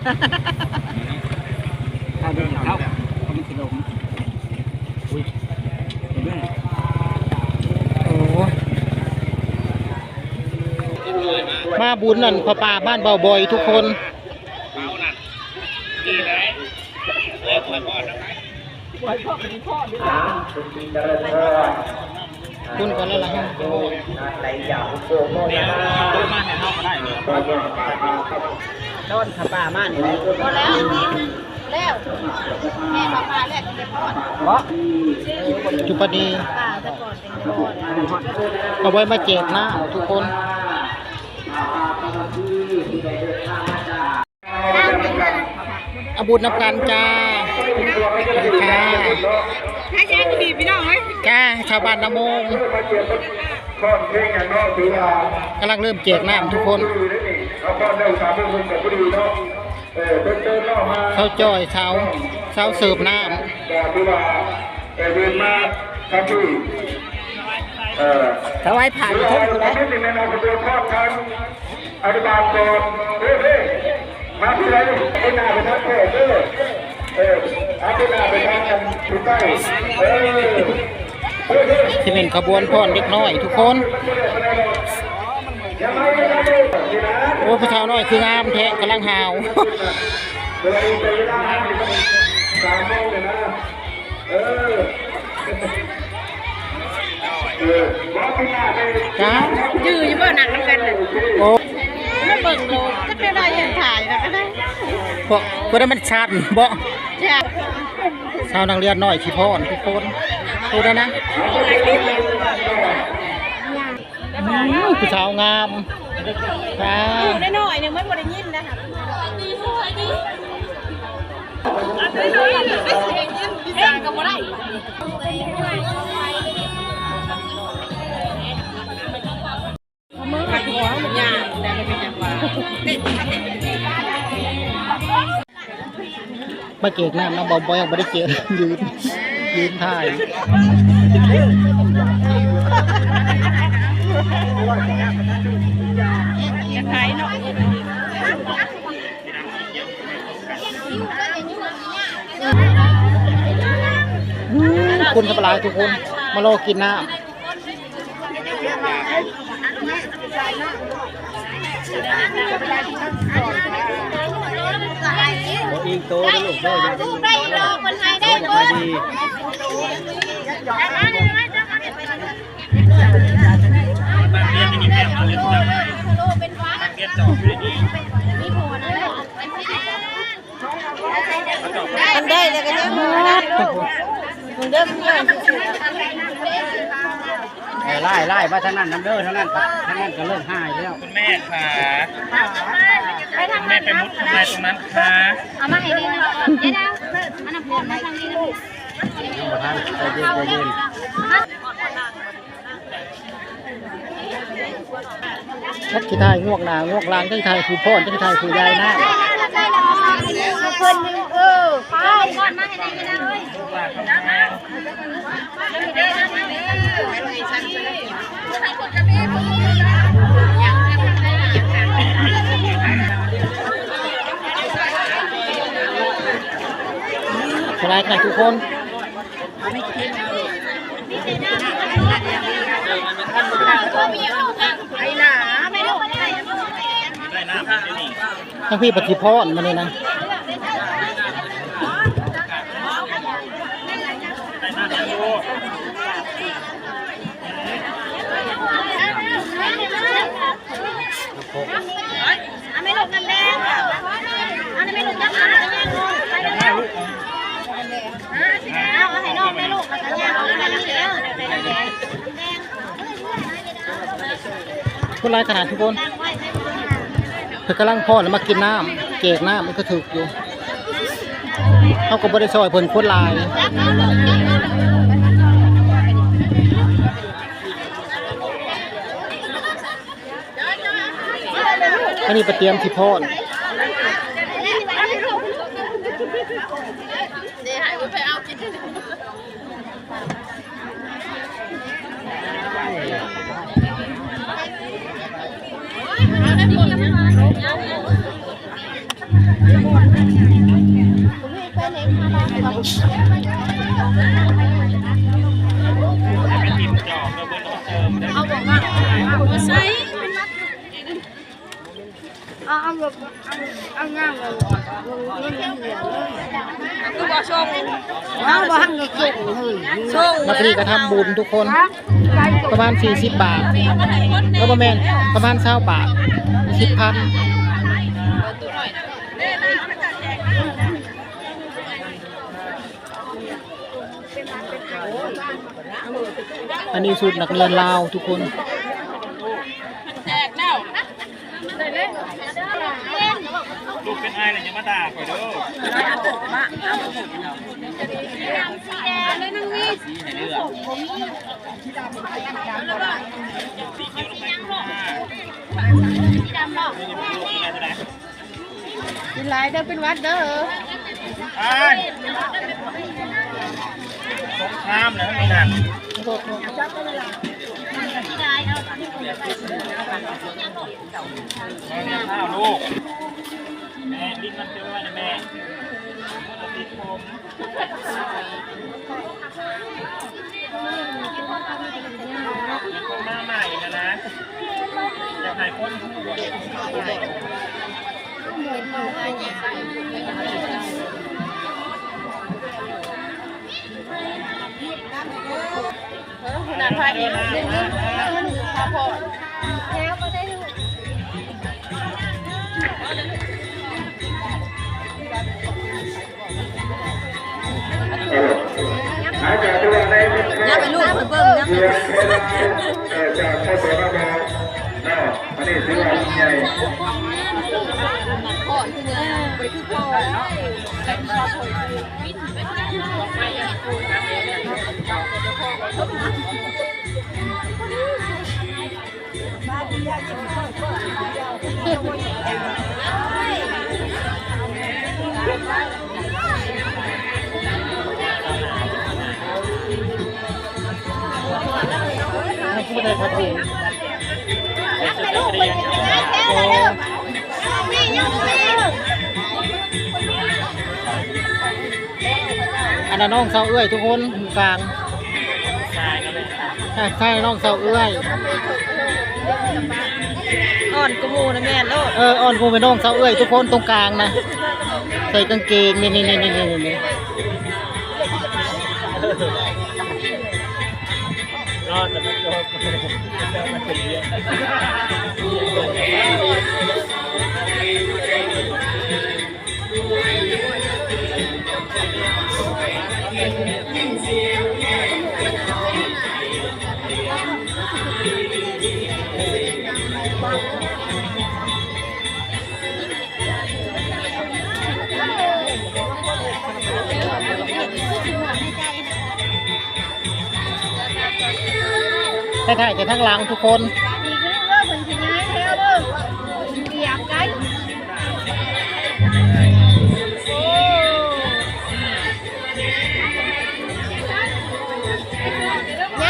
ຖ້າເບິ່ງເຂົາ ເຂົາມັນຊິລົງ. ໂອ້ ມາບຸນນັ້ນ ຜ້າປ່າບ້ານເບົາບ່ອຍທຸກຄົນ. ຄຸນກ່ອນແລ້ວລະ ດຽວເອົາມາໃຫ້ເຮົາກໍໄດ້ ຕ້ອນຜ້າປ່າມານີ້ແຫຼະ. ພໍແລ້ວ ແລ້ວ ແມ່ຜ້າປ່າແລ້ວ ເຮັດຮອດ ເບາະ ຈຸປະດີ ເອົາໄວ້ມາແຈກນ້ຳທຸກຄົນ. ເອົາບຸນນຳກັນຈ້າ ຈ້າ ຊາວບ້ານນາໂມງ ກຳລັງເລີ່ມແຈກນ້ຳທຸກຄົນ. ຊາວຈ້ອຍ ຊາວ ຊາວເສີບນ້ຳ. ເອີ ຖວາຍຜ້າຢູ່ເທິງພຸ້ນແຫຼະ. ອະນຸບານກ່ອນ ເອີ ເອີ ມາທີ່ໃດ ເປັນໜ້າໄປທາງແຂກເດີ ເອີ ເປັນໜ້າໄປທາງອັນຜູ້ໃຕ້ ເອີ ຊິແມ່ນຂະບວນຟ້ອນເດັກນ້ອຍທຸກຄົນ. ໂອ້ ຜູ້ສາວນ້ອຍຄືງາມແທ້ ກຳລັງຫາວ. ເອີ ເອີ ຈ້າ ຈື່ຢູ່ບໍ່ ນັ່ງນຳກັນນະ. ໂອ້ ມາເບິ່ງໂລດ ຈັກແນວໃດ ເຫັນຖ່າຍນະກໍໄດ້ ເພາະ ເພາະນັ້ນມັນຊັນເບາະ. ຈ້າ ຊາວນັກຮຽນນ້ອຍຂີ້ພ້ອນທຸກຄົນ ໂຕນັ້ນນະ. ອືມ ຜູ້ສາວງາມ ຈ້າ ຢູ່ນ້ອຍໆ ຍັງບໍ່ໄດ້ຍິນນະ. ເພງກໍບໍ່ໄດ້ ຍ່າງແຕ່ບໍ່ເປັນຫຍັງວ່າ ມາແຈກນ້ຳນຳເບົາບ່ອຍ ບໍ່ໄດ້ແຈກ ຢືນ ຢືນຖ່າຍ ຈະຂາຍເນາະ. ອືມ ຄົນກໍຫຼາຍທຸກຄົນ ມາລໍກິນນ້ຳ. ບໍ່ອີງໂຕເດີລູກເດີ ລູກໄດ້ດອກ ເພິ່ນໃຫ້ໄດ້ ສະບາຍດີ. ອັນໄດ້ແລ້ວກໍຍັງບໍ່ໄດ້ ເອີ ຫຼາຍໆ ມາທາງນັ້ນນຳເດີ ທາງນັ້ນ ທາງນັ້ນກໍເລີ່ມຫາຍແລ້ວ. ຄຸນແມ່ຂາ ໄປທາງນັ້ນ ແມ່ໄປມຸດທຳໄມຕົງນັ້ນຄະ? ເອົາມາໃຫ້ດີນະ ເດດາ ອັນນັ້ນພວກມາທາງນີ້ນະ. ຍັງບໍ່ທັນ ໃຈເຢັນ ໃຈເຢັນ. ຈັກຊິຖ່າຍງວກໜ້າງວກຫຼັງ ຈັກຊິຖ່າຍຜູ້ຟ້ອນ ຈັກຊິຖ່າຍຜູ້ຢາຍນ້ຳ. ສະບາຍດີທຸກຄົນ. ທາງພີ້ປະຕິພອນມານີ້ນະ. ເອົາແມ່ລູກນຳແດ່ ເອົາແມ່ລູກນຳ ເອົາໃຫ້ນ້ອງແມ່ລູກ ແລ້ວກໍຍ່າງເອົາໄປນຳເດີ. ຄົນຫຼາຍຂະໜາດທຸກຄົນ ເພິ່ນກຳລັງຟ້ອນແລ້ວມາກິນນ້ຳ ແຈກນ້ຳ ມັນກໍຖືກຢູ່ ເຮົາກໍບໍ່ໄດ້ຊ່ອຍເພິ່ນ ຄົນຫຼາຍ. ອັນນີ້ປະຕຽມຊິຟ້ອນ. ເອົາໄດ້ໝົດ. ເອົາບອກວ່າເອົາໃສ່ ເອົາ ເອົາ ເອົາງາມເລີຍ ຄືບໍ່ສົ່ງ ເຮົາບໍ່ທັນໄດ້ສົ່ງເຮີ້ຍ ສົ່ງ ມາພໍດີກະທຳບຸນທຸກຄົນ ປະມານສີ່ສິບບາດ ເອີ ບໍ່ແມ່ນ ປະມານຊາວບາດ ສິບພັນ. ອັນນີ້ຊຸດນັກຮຽນລາວທຸກຄົນ ແຕກແລ້ວ ລູກເປັນໄອແລ້ວຢ່າມາດ່າຂ້ອຍເດີ ກິນຫຼາຍເດີ ເປັນຫວັດເດີ ອ້າຍ ສົງຄາມນະ ມັນມີນັ້ນ ອ້າວ ລູກ ແມ່ ລິ້ນມັນເປັນຫວັດນະແມ່ ຕິດຜົມ. ເປັນຄົນມາໃໝ່ຫັ້ນນະ ຢາກໃຫ້ຄົນຮູ້ວ່າເປັນຄົນມາໃໝ່ ເອີ ຜູ້ນັ້ນພະເອກ ພະພໍ່. ຫຍັບໄປລູກ ຂ້ອຍເບິ່ງ ຫຍັບໄປ ເອີ ຈາກ ສສນບ ເນາະ ອັນນີ້ຖືວ່າໃຫຍ່ ບໍ່ໄດ້ຄືພໍ່ເນາະ. ອັນນັ້ນນ້ອງສາວເອື້ອຍທຸກຄົນ ຢູ່ກາງ ອ່າ ໃຊ່ ນ້ອງສາວເອື້ອຍ ອ່ອນກວ່າໝູ່ນະແມ່ນໂລດ ເອີ ອ່ອນກວ່າໝູ່ແມ່ນນ້ອງສາວເອື້ອຍທຸກຄົນ ຕົງກາງນະ ໃສ່ກາງເກງ ນີ້ໆໆໆ ລອດແຕ່ມັນຈົບ. ໃຫ້ຖ່າຍແຕ່ທາງຫຼັງທຸກຄົນ ຍ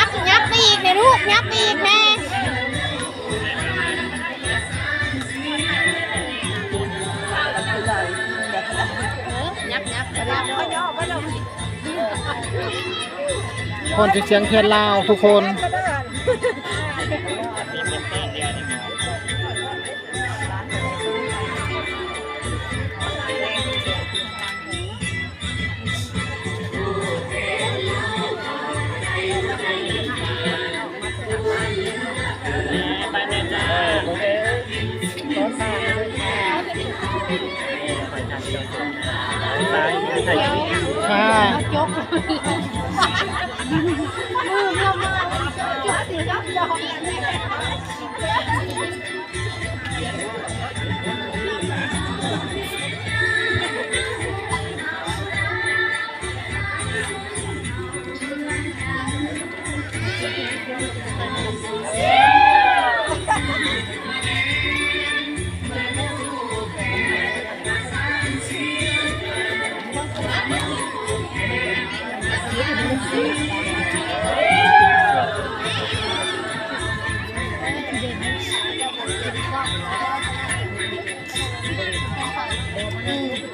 ັບ ຍັບໄປອີກແມ່ລູກ ຍັບໄປອີກແມ່. ຄອນຊິສຽງແຄນລາວທຸກຄົນ.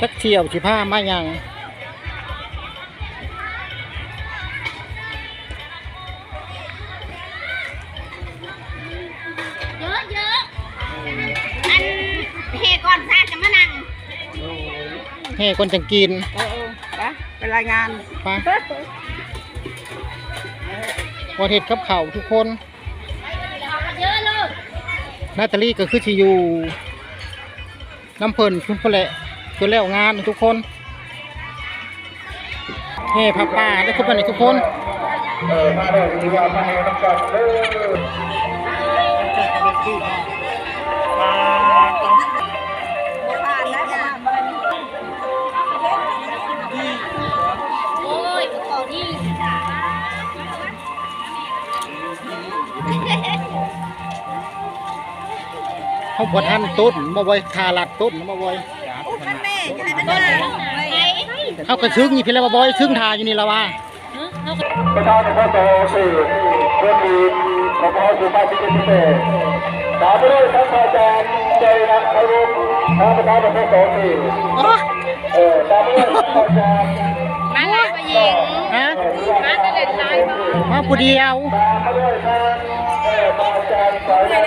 ຈັກທ່ຽວຊິພາມາຫຍັງ. ເຍອະໆ ອັນແຫ່ກ່ອນຊະຈະມານັ່ງ ແຫ່ກ່ອນຈັ່ງກິນ. ເອີໆ ໄປ ໄປລາຍງານ ໄປ ວ່າເຮັດກັບເຂົ້າທຸກຄົນ. ນາຕາລີກໍຄືຊິຢູ່ນຳເພິ່ນພຸ້ນແຫຼະ ຈົນແລ້ວງານທຸກຄົນ. ແຫ່ຜ້າປ່າໄດ້ຄົບບັດນີ້ທຸກຄົນ. ເອີ ມາເດີ ຖືວ່າມາແຫ່ນຳກັນເດີ. ເຮົາບໍ່ທັນຕົ້ນ ບໍ່ໄວ ຖ້າລັດຕົ້ນ ບໍ່ໄວ. ເຮົາກໍຊຶ້ງຢູ່ພີ້ແລ້ວ ບໍ່ໄວ ຊຶ້ງຖ້າຢູ່ນີ້ລະວ່າ. ປະທານ ປສ ສີ່ ເພື່ອນດີ ຂອງພວກເຮົາ ສຸພາບທີ່ເປັນພິເສດ ຕາມດ້ວຍທ່ານພະອາຈານ ໄຊນະ ໄພວົງ ຮອງປະທານ ປສ ສີ່. ເອີ ຕາມດ້ວຍທ່ານພະອາຈານ ມາຫຼາຍຜູ້ຍິງ. ຮະ? ມາແຕ່ເດັກຊາຍບໍ່? ມາຜູ້ດຽວ. ຕາມດ້ວຍທ່ານ ເອີ ພະອາຈານ ໄຊນະ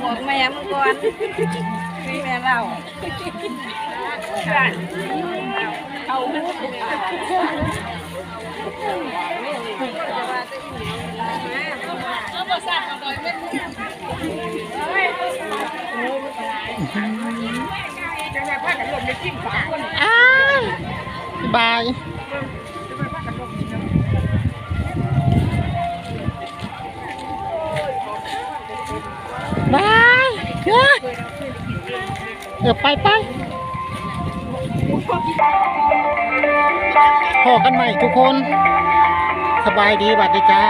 ບອກແມ່ມັນກ່ອນ ແມ່ເລົ່າ ເຂົ້າຫູ. ອ້າຍ ບາຍ ບາຍ ເອີ ໄປ ໄປ. ພໍ້ກັນໃໝ່ທຸກຄົນ ສະບາຍດີ ຫວັດດີຈ້າ.